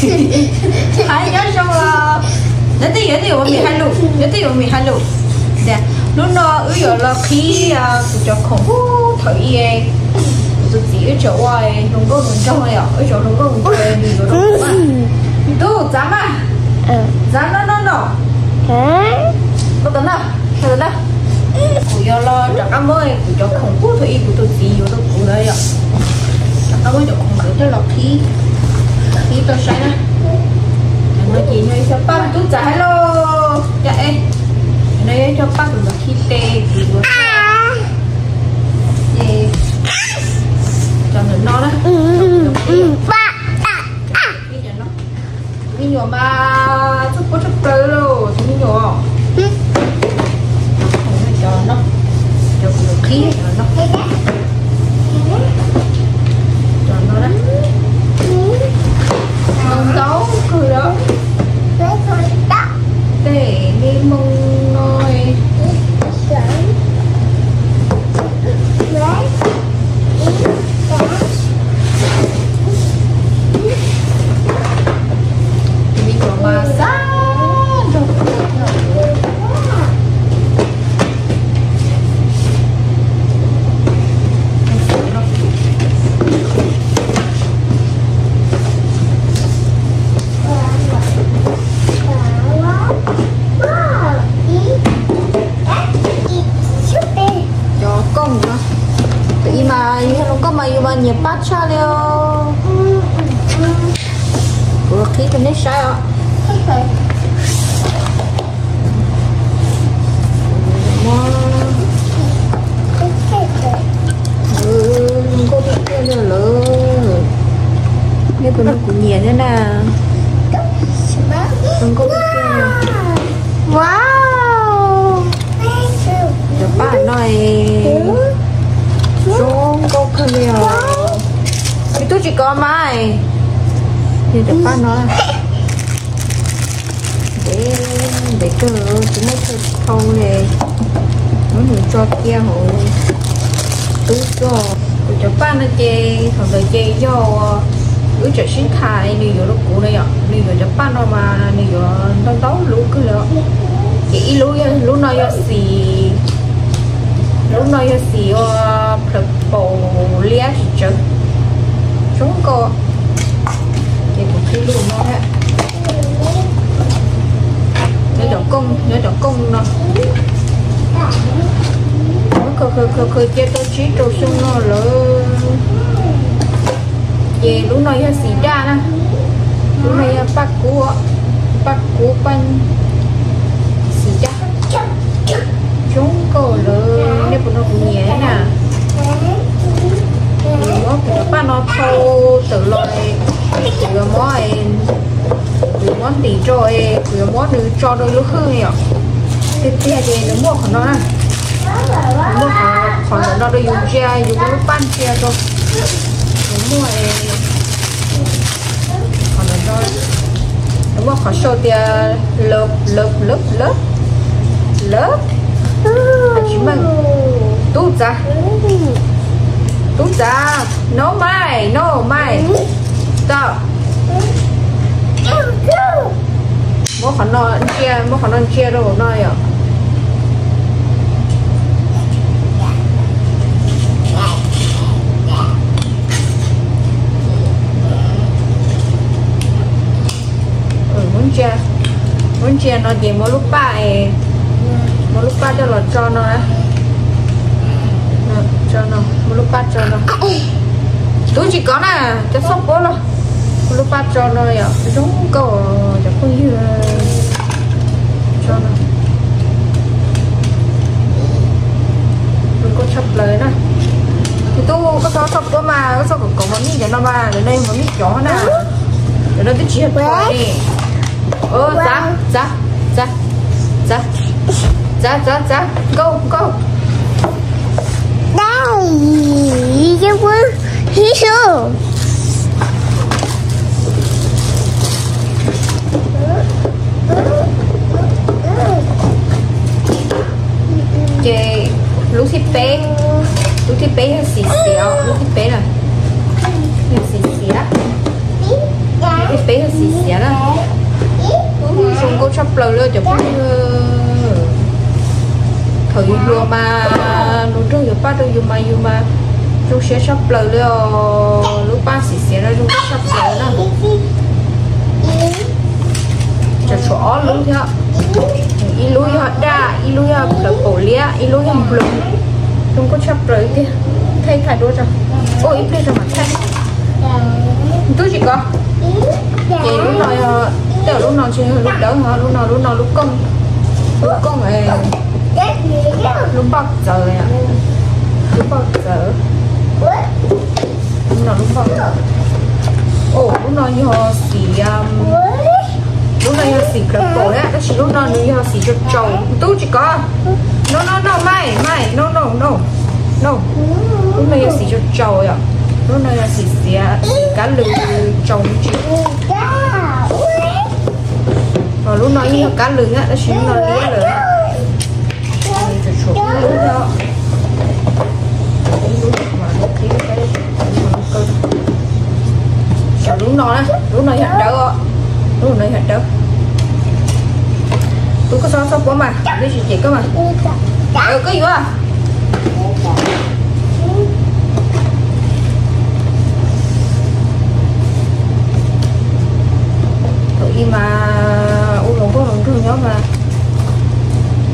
Hais nyob zoo os. Nyob twj ywm, nyob twj ywm ua mi hais lus, nyob twj ywm ua mi hais lus. Tias hnub no wb yuav los qhib kuv cov khoom ub thaum ub kuv tus txiv wb tseem ua hluas nkauj hluas nraug li os, wb tseem hluas nkauj hluas nraug li yuav rau kuv. Tub, txav mas, txav no no no. Koj tau na, koj tau na. Kuv yuav los rov qab muab kuv cov khoom ub thaum ub kuv tus txiv yuav rau kuv na yom. Rov qab muab cov khoom ntawd coj los qhib, qhib rau saib na. No ces yog ib co paj, tub txav hais los, cov es, no yog ib co paj kuv los qhib tes kuv yuav, ces cov ntawm no na. Tus me nyuam mas txawj puab tshaj plaws lauj, tus me nyuam. Cov no, cov kuv qhib no, cov no na. Ntau kawg li. Tej me moos no. Tus me nyuam mas xav nrog kuv. Cov kooj no, tus ib mas yus yog hluas nkauj mas yus mas nyiam paj tshaj li os. Kuv qhib rau nej saib os. Nkauj tiag tiag li lawm. Nej puas nrog kuv nyiam thiab na? Nkauj tiag tiag. Wow. Cov paj no zoo nkauj kawg li os. Me tub tsis kov mas. Yog cov paj no ntev, ntev kawg tsis muaj chaw thau li. Muab nws tso cia hauv tub tso. Kuv cov paj no ces thaum ntawd ces yog wb tseem sib tham nws yuav rau kuv na yom, nws yuav cov paj no mas nws yuav ntau ntau lub kawg li. Ces ib lub, lub no yog xim, lub no yog xim ua plaws paum liab tsis tsawg, zoo nkauj. Ces kuv qhib lub no thiab. Nyob cov kooj, nyob cov kooj no. Khaws khaws khaws cia tau tsib rau xyoo no lawm. Ces lub no yog xim daj na. Lub no yog paj kub, paj kub paj xim daj. Zoo nkauj lawm, nej puas nrog kuv nyiam na? Kuv yuav muab kuv cov paj no thau tawm los, kuv yuav muab, kuv yuav muab ntim rau, kuv yuav muab nws tso rau lub hwj yom. Tiag tiag ces nws muaj qhov no na. Nws muaj qhov, qhov ntawm no rau yus ntsia yus lub paj ntsia rau. Nws muaj, qhov ntawm no, nws muaj qhov sau tias lawv, lawv, lawv, lawv, lawv. Tsis meej. Tub txav, tub txav, no mais, no mais. Tau. Muab qhov no ntsia, muab qhov no ntsia rau hauv no yom. Muab ntsia, muab ntsia no ces muab lub paj, muab lub paj coj los tso no. Tso no, muab lub paj tso no. Tub tsis kov na, cov xauj puab los. Muab lub paj tso no yom, zoo nkauj cov phooj ywg. Tso no. Zoo nkauj tshaj plaws na. Tus tub, koj txhob xauj puab mas, koj txhob kom kom mos mij cov no mas, lawv no yog mos mij cov na. Lawv no twb tsis yog pog ne. Txav, txav, txav, txav, txav, txav, txav, nkauj, nkauj. Ces lub thib peb, lub thib peb yog xim xiav, lub thib peb na, yog xim xiav, lub thib peb yog Xim xiav na. Zoo nkauj tshaj plaws li cov phooj ywg. Thaum yus hluas mas luag nrog yus paj rau yus mas yus mas zoo siab tshaj plaws li os. Lub paj xim xiav no zoo nkauj tshaj plaws na. Tsam tshuav ob lub thiab. Ib lub yog daj, ib lub yog plawv paum liab, ib lub yog nploos. Zoo nkauj tshaj plaws tiag. Thaij thaij duab tso. Ua ib pliag tso mam thaij. Tub tsis kov. Ces lub no yog, tej lub no tsis yog lub dawb, lub no lub no lub kooj, lub kooj, lub npauj txawv, lub npauj txawv. Lub no lub npauj. Lub no yog xim, lub no yog xim plawv paum na, tab sis lub no nws yog xim tsaus tsaus. Tub tsis kov. No no no, mai mai, no no no no. Lub no yog xim tsaus tsaus yom. Lub no yog xim xiav, xim kab lws tsaus tsis. Lub no yeej yog kab lws na, tab sis lub no liab lawm. Tshuav ib lub thiab. Lub no, lub no yog dawb, lub no yog dawb. Tub koj txhob txhob puab mas, nej tsis cem koj mas. Koj yuav. Thaum ub mas ua hluas nkauj hluas nraug nyob mas,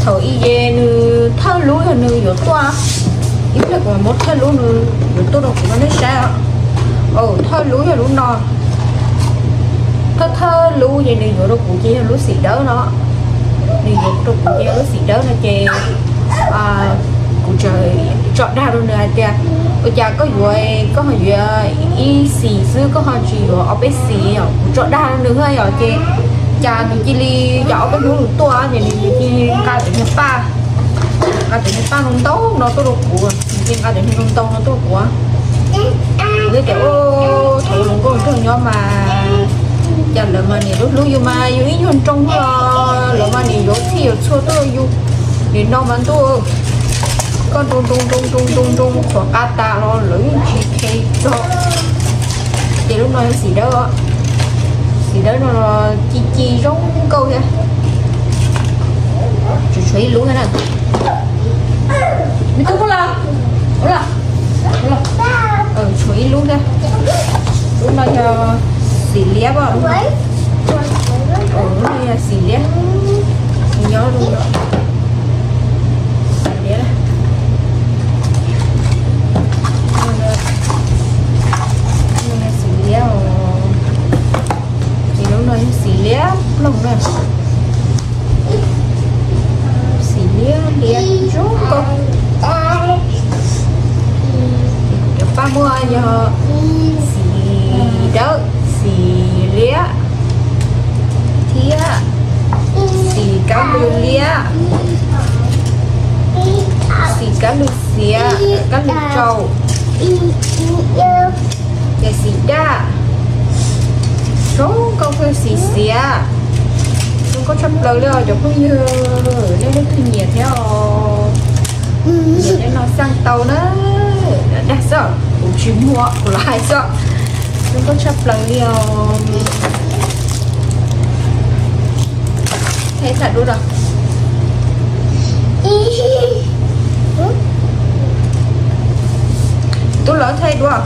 thaum ub ces nws thawj lub yog nws yuav tuaj, ib pliag kuv mam muab thawj lub nws yuav tuaj rau kuv rau nej saib os. Thawj lub yog lub no. Thawj thawj lub ces nws yuav rau kuv ces yog lub xim dawb no. Nws yuav rau kuv ces yog lub xim dawb no ces kuv tso dag rau nws hais tias, ua cas koj yuav, koj ho yuav ib xim xwb, koj ho tsis yuav ob peb xim os? Kuv tso dag rau nws thiab yom, ces cas nws cia li, cas ob peb hnub nws tuaj ces nws cia li nqa cov niag paj, nqa cov niag paj ntau ntau no tuaj rau kuv, nws cia li nqa cov niag ntau ntau no tuaj rau kuv. Kuv thiaj tias, thaum hluas nkauj nraug nyob mas, cas lawv mas nim hlub hlub yus mas yus ib nyuag nroo xwb os, lawv mas nim yuav txhij yuav txhua tuaj rau yus. Nim no mas ntuj, koj nroo nroo nroo nroo nroo nroo qhuav qab tas los lawv yeej tsis kheev txog. Ces lub no yog xim dawb, xim dawb no ci ci zoo nkauj thiab. Tshuav ib lub thiab na. Me tub, ua los, ua los, ua los. Tshuav ib lub thiab. Lub no yog xim liab os. Lub no yog xim liab. Nyob zoo no. Xim liab, xim liab os. Ces lub no yog xim liab ploog na. Xim liab liab zoo nkauj. Cov paj muaj yog xim dawb, xim liab, thiab xim kab lws liab, xim kab lws xiav, kab lws tsaus, ces xim daj. Zoo nkauj kawg xim xiav. Zoo nkauj tshaj plaws li os cov phooj ywg, nej leej twg nyiam thiab os? Nyiam nej no xaj tau na. Dag xwb, kuv tsis muag, kuv los hais xwb. Zoo nkauj tshaj plaws li os. Thaij thaij duab rau. Tub los thaij duab.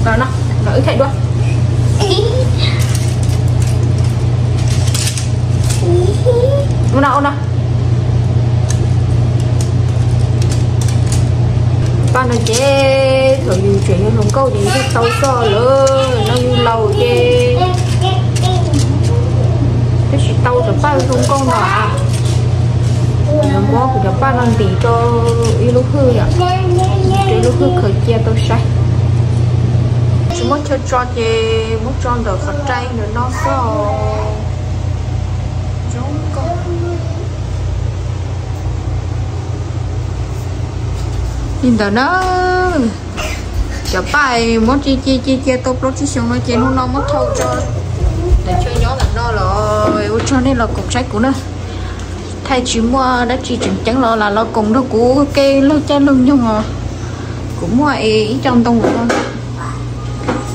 Los no, los wb thaij duab. Ua no, ua no. Paj no ces thaum yus tseem yog hluas nkauj ces yus thiaj tau xwb, lawm no yus laus ces twb tsis tau cov paj zoo nkauj no. Kuv yuav muab kuv cov paj no ntim rau ib lub hwj, rau ib lub hwj khaws cia tau saib. Tsis muaj chaw tso ces muab tso ntawm qhov rai ntawm no xwb. Zoo nkauj li ntawd na. Cov paj muab cia cia cia cia tau plaub tsib xyoos no ces hnub no muab thau tso. Tawm chaw nyob ntawm no los ua tsaug nej los koom saib kuv na. Thaij tsis muaj dab tsi tseem ceeb los lam los koom nrog kuv kev laug caij laug nyoog os. Kuv muaj es ib co ntoo,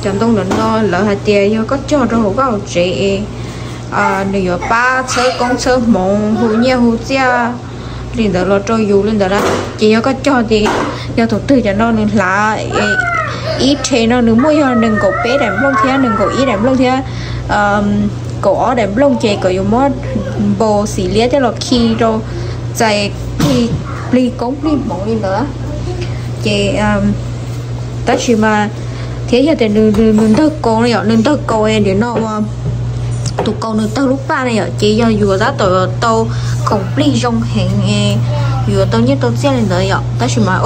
cov ntoo ntawm no lawv hais tias yog koj cog rau hauv vaj hauv tsev es nws yuav pab txhawb koob txhawb hmoov hu nyiaj hu txiaj li ntawd los rau yus li ntawd na. Ces yog koj cog ces yog thaum twg cov no nws hlav ib rhe no nws muaj yog nees nkaum peb daim nplooj thiab nees nkaum ib daim nplooj thiab kaum ob daim nplooj ces kom yuav muab npau xim liab coj los khi rau txais plig koob plig hmoov li ntawd. Ces tab sis mas thiab yog tias nws ntawg kaus no yom, nws ntawg kaus es nim no ua tus kaus nws tawg lub paj na yom, ces yog yuav tab tom tau khoom plig zoo heev, yuav tau nyiaj tau txiaj li ntawd yom. Tab sis mas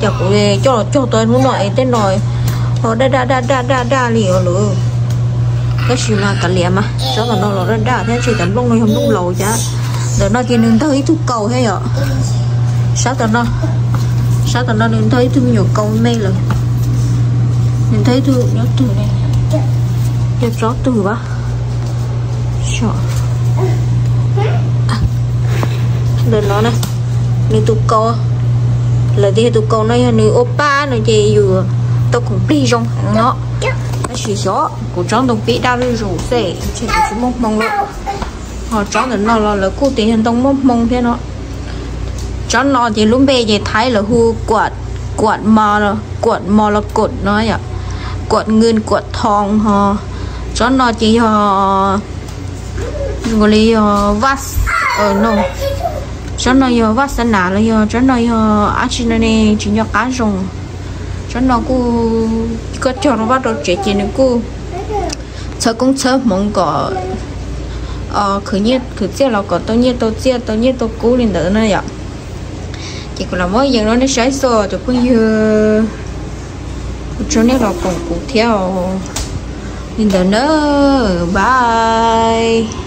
cas kuv coj los cog tau hnub no es tej no ho daj daj daj daj daj daj li os lawm. Tab sis mas kav liam mas, sab tom no los daj daj thiab, tsis tas nplooj no yog nplooj laus cas. Ntawm no ces nws ntawg ib tug kaus thiab yom. Sab tom no, sab tom no nws ntawg ib tug me nyuam kaus me lawm. Nws ntawg ib tug nyob twg ne, yog tsob twg a? Ntawm no na, nws tus kaus, lawv tias tus kaus no yog nws ua paj no ces yus tau khoom plig zoo heev no. Tab sis xyov kuv tsob ntoo pib daj zuj zus xwb, ntshe kuv tsis muaj hmoo lawm. Ho tsob ntawm no los lawv kuj tias yog ntoo muaj hmoo thiab no. Tsob no ces lub npe ces Thaib lawv hu kuam, kuam mos, kuam mos los kuam no yom, kuam ngwj kuam thoo ho. Tsob no ces yog, ua li yog vaj, no, tsob no yog vaj xab nas los yog tsob no yog dab tsi no ne tsis nco qab zoo. Tsob no kuj, koj cog rau vaj rau tsev ces nws kuj txhawb koob txhawb hmoov kom khwv nyiaj khwv txiaj los kom tau nyiaj tau txiaj tau nyiaj tau kub li ntawd na yom. Ces kuv los muab yees rau nej saib xwb cov phooj ywg, ua tsaug nej los koom kuv thiab os. Li ntawd na, bye.